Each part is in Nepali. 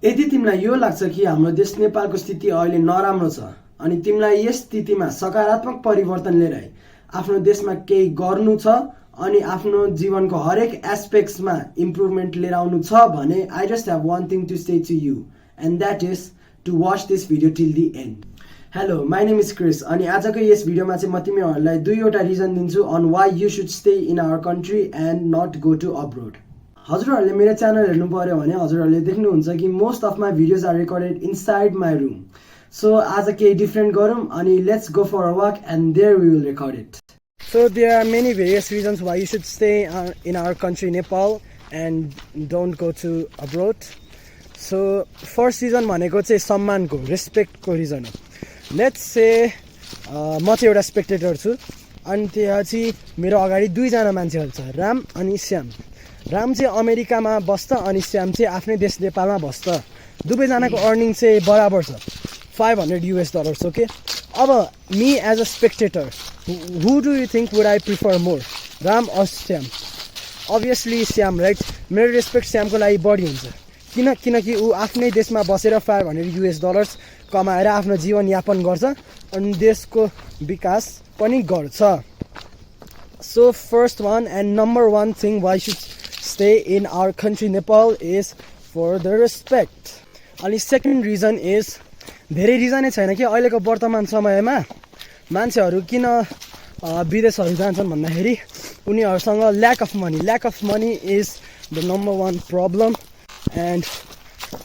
यदि तिमीलाई यो लाग्छ कि हाम्रो देश नेपालको स्थिति अहिले नराम्रो छ अनि तिमीलाई यस स्थितिमा सकारात्मक परिवर्तन ल्याएर आफ्नो देशमा केही गर्नु छ अनि आफ्नो जीवनको हरेक एस्पेक्ट्समा इम्प्रुभमेन्ट लिएर आउनु छ भने I just have one thing to say to you and that is to watch this video till the end. Hello, my name is Chris अनि आजको यस भिडियोमा चाहिँ म तिमीहरूलाई दुईवटा रिजन दिन्छु on why you should stay in our country and not go to abroad. हजुरहरूले मेरो च्यानल हेर्नु पर्यो भने हजुरहरूले देख्नुहुन्छ कि most of my videos are recorded inside my room. So आज केही डिफ्रेन्ट गरौँ अनि let's go for a walk and there we will record it. So there are many various reasons why you should stay in our country Nepal and don't go to abroad. So first reason भनेको चाहिँ सम्मानको रेस्पेक्टको रिजन हो। लेट्स से म चाहिँ एउटा स्पेक्टेटर छु अनि त्यहाँ चाहिँ मेरो अगाडि दुईजना मान्छेहरू छ, राम अनि श्याम। राम चाहिँ अमेरिकामा बस्छ अनि श्याम चाहिँ आफ्नै देश नेपालमा बस्छ। दुवैजनाको अर्निङ चाहिँ बराबर छ, $500 ओके। अब me as a spectator who do you think would I prefer more, Ram or Shyam? Obviously Shyam, right. मेरो रेस्पेक्ट श्यामको लागि बढी हुन्छ किनकि ऊ आफ्नै देशमा बसेर $500 कमाएर आफ्नो जीवनयापन गर्छ अनि देशको विकास पनि गर्छ। So first one and number one thing why should stay in our country Nepal is for the respect. अनि सेकेन्ड रिजन इज, धेरै रिजनै छैन कि अहिलेको वर्तमान समयमा मान्छेहरू किन विदेशहरू जान्छन् भन्दाखेरि उनीहरूसँग lack of money is the number one problem and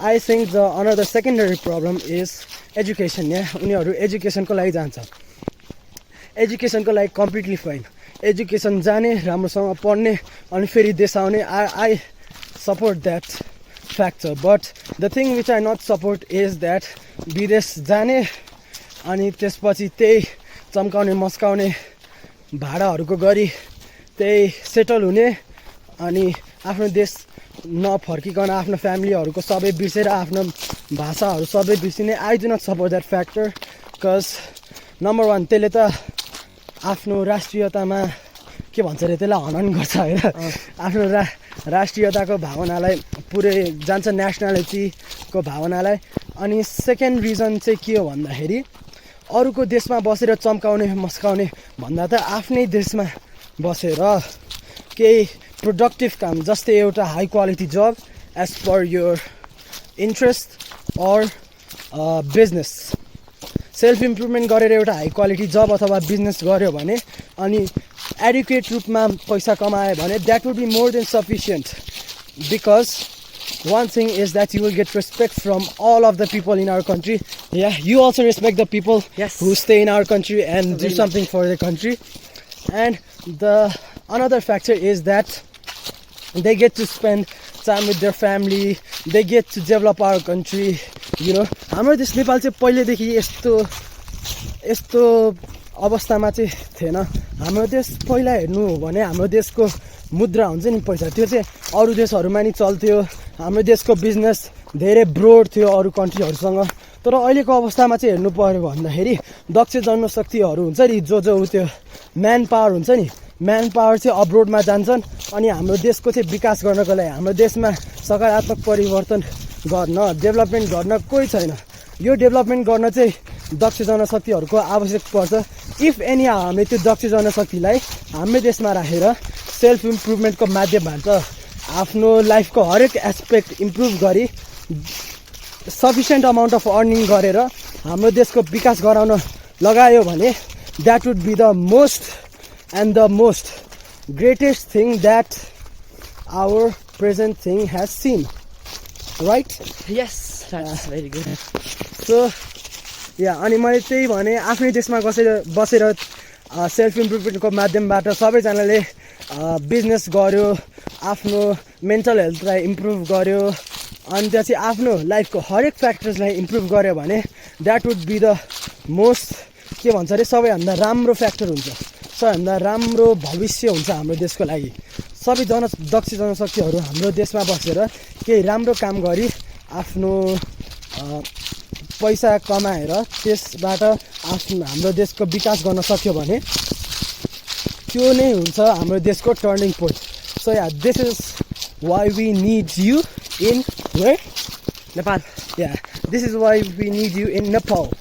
I think the another secondary problem is education. यहाँ उनीहरू एजुकेसनको लागि जान्छ, एजुकेसनको लागि कम्प्लिटली फाइन। एजुकेसन जाने, राम्रोसँग पढ्ने अनि फेरि देश आउने, I support that factor. But the thing which I not support is that विदेश जाने अनि त्यसपछि त्यही चम्काउने मस्काउने भाडाहरूको गरी त्यही सेटल हुने अनि आफ्नो देश नफर्किकन आफ्नो फ्यामिलीहरूको सबै बिर्सेर आफ्नो भाषाहरू सबै बिर्सिने। I do not support that factor because number one, त्यसले त आफ्नो राष्ट्रियतामा के भन्छ अरे त्यसलाई हनन गर्छ होइन, आफ्नो राष्ट्रियताको भावनालाई पुरै जान्छ, नेसनालिटीको भावनालाई। अनि सेकेन्ड रिजन चाहिँ के हो भन्दाखेरि अरूको देशमा बसेर चम्काउने मस्काउने भन्दा त आफ्नै देशमा बसेर केही प्रोडक्टिभ काम, जस्तै एउटा high quality job as per your interest or business, self improvement गरेर एउटा हाई क्वालिटी जब अथवा बिजनेस गऱ्यो भने अनि एडुकेट रूपमा पैसा कमायो भने that would be more than sufficient because one thing is that you will get respect from all of the people in our country. Yeah, you also respect the people who stay in our country and do something for the country. And the another factor is that they get to spend time with their family, they get to develop our country, you know. हाम्रो देश नेपाल चाहिँ पहिलेदेखि यस्तो अवस्थामा चाहिँ थिएन। हाम्रो देश पहिला हेर्नु हो भने हाम्रो देशको मुद्रा हुन्छ नि पैसा, त्यो चाहिँ अरू देशहरूमा नि चल्थ्यो। हाम्रो देशको बिजनेस धेरै ब्रोड थियो अरू कन्ट्रीहरूसँग। तर अहिलेको अवस्थामा चाहिँ हेर्नु पऱ्यो भन्दाखेरि दक्ष जनशक्तिहरू हुन्छ नि, जो त्यो म्यान पावर हुन्छ नि, म्यान पावर चाहिँ अब्रोडमा जान्छन् अनि हाम्रो देशको चाहिँ विकास गर्नको लागि, हाम्रो देशमा सकारात्मक परिवर्तन गर्न, डेभलपमेन्ट गर्न कोही छैन। यो डेभलपमेन्ट गर्न चाहिँ दक्ष जनशक्तिहरूको आवश्यक पर्छ। इफ एनी हामीले त्यो दक्ष जनशक्तिलाई हाम्रो देशमा राखेर सेल्फ इम्प्रुभमेन्टको माध्यमबाट आफ्नो लाइफको हरेक एस्पेक्ट इम्प्रुभ गरी सफिसियन्ट अमाउन्ट अफ अर्निङ गरेर हाम्रो देशको विकास गराउन लगायो भने that would be the most and the most greatest thing that our present thing has seen, right? Yes, very good. So yeah, अनि मैले त्यही भने आफ्नै देशमा बसेर सेल्फ इम्प्रुभमेन्टको माध्यमबाट सबैजनाले बिजनेस गर्यो, आफ्नो मेन्टल हेल्थलाई इम्प्रुभ गर्यो अनि त्यहाँ चाहिँ आफ्नो लाइफको हरेक फ्याक्टर्सलाई इम्प्रुभ गर्यो भने that would be the most, के भन्छ अरे, सबैभन्दा राम्रो फ्याक्टर हुन्छ, सबैभन्दा राम्रो भविष्य हुन्छ हाम्रो देशको लागि। सबै दक्ष जनशक्तिहरू हाम्रो देशमा बसेर केही राम्रो काम गरी आफ्नो पैसा कमाएर त्यसबाट हाम्रो देशको विकास गर्न सक्यो भने त्यो नै हुन्छ हाम्रो देशको turning point. So yeah, this is why we need you in where Nepal. Yeah, this is why we need you in Nepal.